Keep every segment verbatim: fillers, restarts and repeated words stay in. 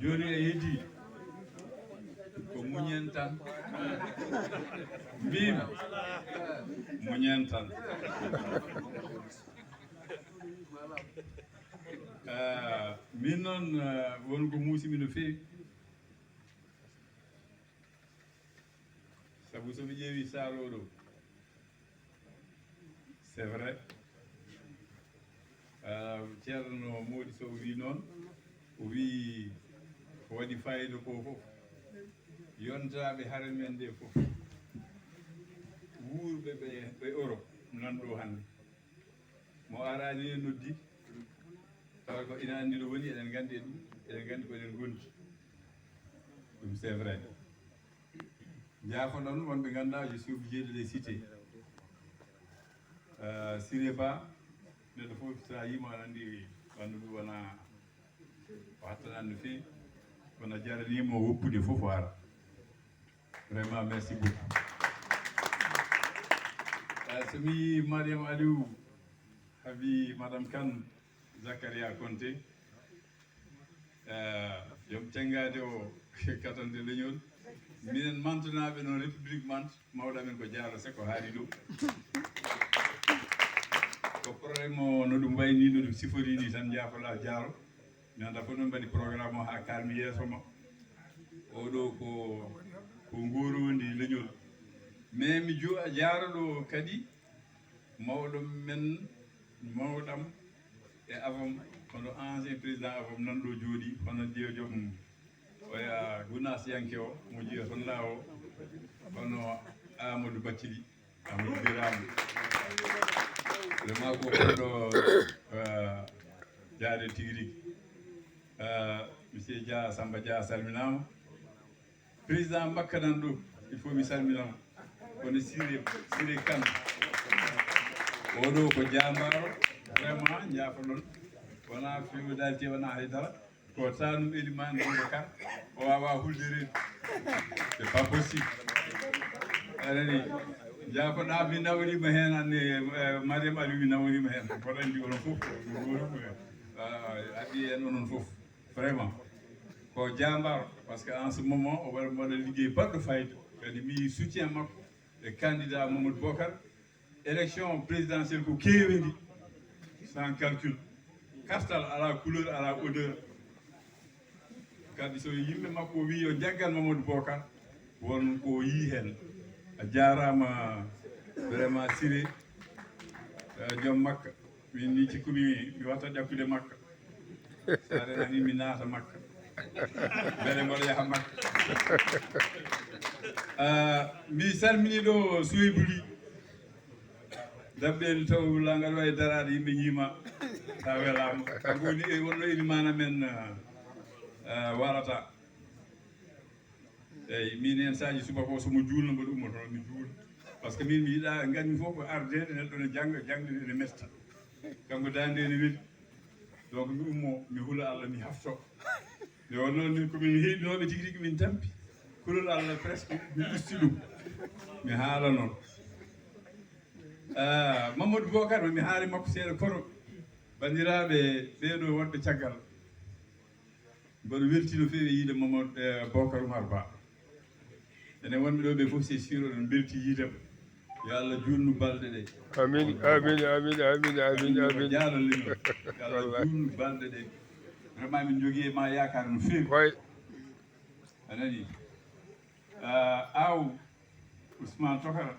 Jooni a yeddii ko muñen tan. Mbimi muñen tan. Ah, min noon, ah, won ko muusimi no feewi. Sabu so mi ƴeewi saalo ɗo, c'est vrai. Ah, Ceerno Moodi Sow wi noon, o wi ko waɗi fayida ko fof, yontaaɓe hare men nde fof, wuurɓe ɓe, ɓe Europe nan ɗo hannde. Mo araani e noddi, tawa ko ina anndi ɗo woni, eɗen nganndi e ɗum, eɗen nganndi ko eɗen ngondi. Ɗum c'est vrai. Njaafo ɗon wonɓe ngannduɗaa, je suis obligé de les citer. Euh, Siré Ba, neɗɗo fof so a yiimo aɗa anndi ɓanndu ɗum wona o hattanani no feewi. Kono a jaraniima o woppude fof o ara. Vraiment, merci beaucoup. Euh, so mi yii Mariam Aliou, Habi, Madame Kane, Zakaria Konté, euh, joom tenngaade o katante leñol. Minen mantonaaɓe noon République Mante, mawɗo amen ko Jaaro Seck o haali ɗum. Ko problème o no ɗum wayi ni, no ɗum sifori ni tan, njaafoɗaa Jaaro. Mi anndaa fof no mbaɗi programme o haa kaalmi yeeso ma. Oɗo ko, ko nguuroondi leñol. Mais mi jo-, jaaro ɗo kadi mawɗo men, mawɗam e avom, hono ancien président avom nan ɗo jooɗi, hono Diyo Joom, oya Gunaas Yanke o, mo jiya toon laawo, hono Amadou Bathily, Amadou Birame. Vraiment ko koɗo, eh, jaade tigi rigi. Eh, Monsieur Dia, Samba Dia, a salminaama. Président Makka nan ɗo, il faut mi salminama. Kono Siré, Siré Kane. Oɗo ko jaambaaro, vraiment, njaafoɗon. Wonaa féodalité, wonaa hay dara. Ko tanum Elimane Boubacar, o waawaa hulde reedu. C'est pas possible. A nanii, njaafoɗaa, mi naworiima heen, anne, eh, Mariam Aliou, mi naworiima heen. Mboɗo anndi onon fof, ko ɗum woni ko, ah, addi en onon fof. Vraiment. Ko jaambaaro, parce que en ce moment, o waɗa, waɗa liggey baɗɗo fayida. Kadi mi soutien makko e candidat Mamadou Bocar. Élection présidentielle ko kewendi, sans calcul. Kartal alaa couleur, alaa odeur. Kadi so yimɓe makko wi yo jaggan Mamadou Bocar, won ko yii heen. A jaaraama vraiment Siré, eh, joom Makka. Min ni cikkumi mi watta ƴakkude Makka. So a renani mi naata Makka. Mbele mboɗo yaha Makka. Ah, mi salmini ɗo Sohibou Ly. Dabbe en taw langal wawi daraade yimɓe ñiima. Sa welama. Kanko woni e wonno elimana men, ah, ah, warata. Eyyi, min hen saaji subaka o somo juulno mboɗo ummoto mi juula. Par ce que min mi yiɗa, ganmi fof ko ardede neɗɗo ne janga, jangde ne mesta. Kanko dande ne weli. Donc mi ummo, mi hula Allah, mi hafto. Nde wonno ni ko min heɗinoɓe tigi tigi min tampi. Kulol Allah presque mi usti ɗum. Mi haala noon. Ah, Mamadou Bocar, mi haali makko seeɗa kono. Bandiraɓe ɓeɗo wonɓe caggal. Mboɗo welti no feewi yiide Mamadou, eh, Bocar Oumar Ba. Enen wonɓe ɗo ɓe fof c'est sûr oɗon belti yiidema. Yo Allah juutnu balɗe ɗe. Amin, amin, amin, amin, amin, amin. Jaalo leñol. Yo Allah juutnu balɗe ɗe. Vraiment min jogii e ma yaakaar no feewi. Way. A nani? Ah, aw Ousmane Tokara.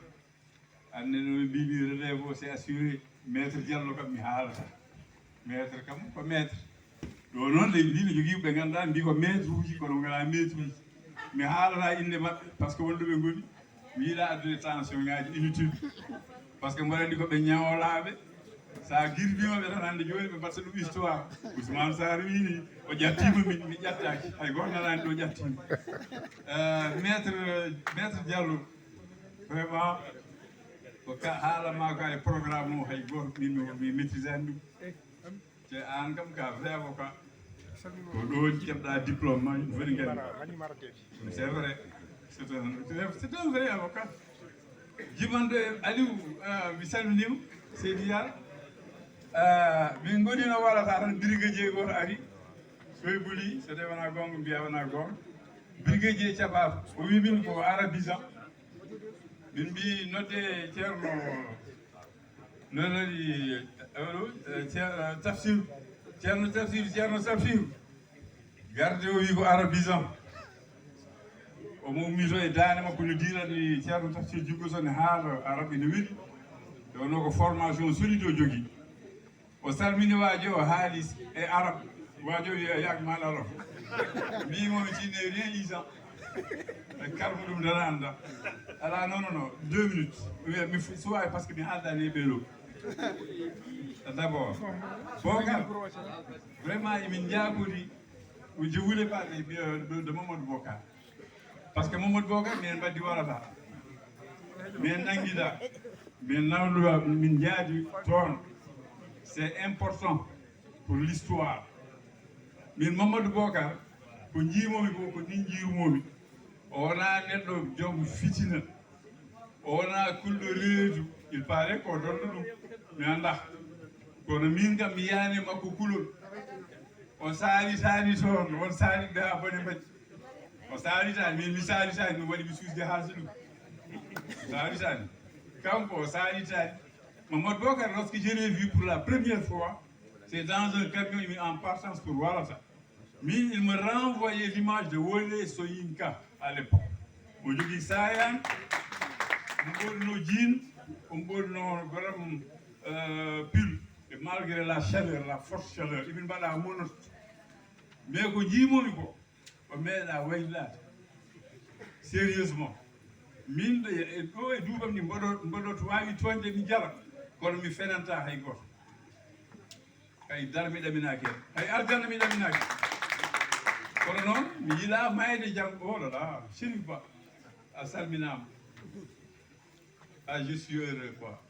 Anne no ɓe mbiimi relève o c'est assuré. Maître Diallo kam mi haalata. Maître kam ko maître. Ɗo noon leydi ndi ne jogii ɓe ngannduɗaa mbi ko maître uji kono ngalaa maître uji. Mi haalata innde maɓɓe par ce que wonɗo ɓe ngoni. Mi yiɗa addude tension ngaji inutile. Par ce que mboɗo anndi ko ɓe ñawlaaɓe. Sa girbiima ɓe tan hannde jooni ɓe mbaɗta ɗum histoire. Ousmane Sarr wini o ƴattiima min mi ƴattaaki. Hay gooto nanaani ɗo ƴattiima. Euh, maître, maître Diallo. Vraiment, ko ka haala ma ka e programme o hay gooto min mi, mi maîtrisani ɗum. Te an kam ka vrai avocat. Ko ɗo keɓɗa diplôme ma, foti ngari. C'est vrai. C'est un, c'est un vrai avocat. Jimanɗo e Aliou, ah, mi salminima, Seydi Yar. Ah, min ngoni no warata tan, birigadier goto ari, soy buli, so tawi wona gonga, mbiya wona gonga. Birigadier caɓaama, o wi min ko arabisant. Min mbi nodde ceerno, noddi, eh, oɗo, eh, ceerno tafsir, ceerno tafsir, ceerno tafsir. Garde o wi ko arabisant. Omo ummito e daande makko no diiran ni ceerno tafsir juggo so ne haala arab ene weli. Ɗo no ko formation solide o jogii. O salmini waajo o haali e arab. Waajo wi yak mal arab. Mbi mo mi tinne rien isan. E karmo ɗum dara anda. Ala non non non, deux minutes. Wi mi suwa parce que mi haaldani e ɓeelo. D'abord, Bocar, vraiment emin njaagori. Je voulais parler de, de, de Mamadou Bocar. Parce que Mamadou Bocar, min mbaddi warata. Min nanngida. Min nawluwa, min njaadi toon. C'est important pour l'histoire. Min Mamadou Bocar, ko njiimomi ko, ko ɗin njiirumomi. O wona neɗɗo joom fitina. O wona kulɗo reedu. Il paraît ko donɗo ɗum. Mi annda. Kono min kam mi yaani makko kulol. O saalitaani toon, won saaliɓe haa bone mbaɗi. O saalitaani, min mi saalitaani, ɗum waɗi mi suusde haa si ɗum. O saalitaani. Kanko o saalitaani. Mamadou Bocar, lorsque je l'ai vu pour la première fois, c'est dans un camion, il est en partance pour Walata. Min, il me renvoyait l'image de Wole Soyinka à l'époque. O jogii saayaan, omo ɓornoo jean, omo ɓornoo goram, euh, pull. Et malgré la chaleur, la forte chaleur, emin mbaɗa monote. Mais ko njiimomi ko, o meeɗa waylaade. Sérieusement. Min ɗo e, ɗo e duuɓam ni mboɗo, mboɗo waawi tooñde mi jala, kono mi fenanta hay gooto. Hay dara mi ɗaminaaki heen. Hay aljanna mi ɗaminaaki. Kono noon, mi yiɗaa maayde janngo. Oh là là, Chérif Ba, a salminaama. Ah, je suis heureux, quoi.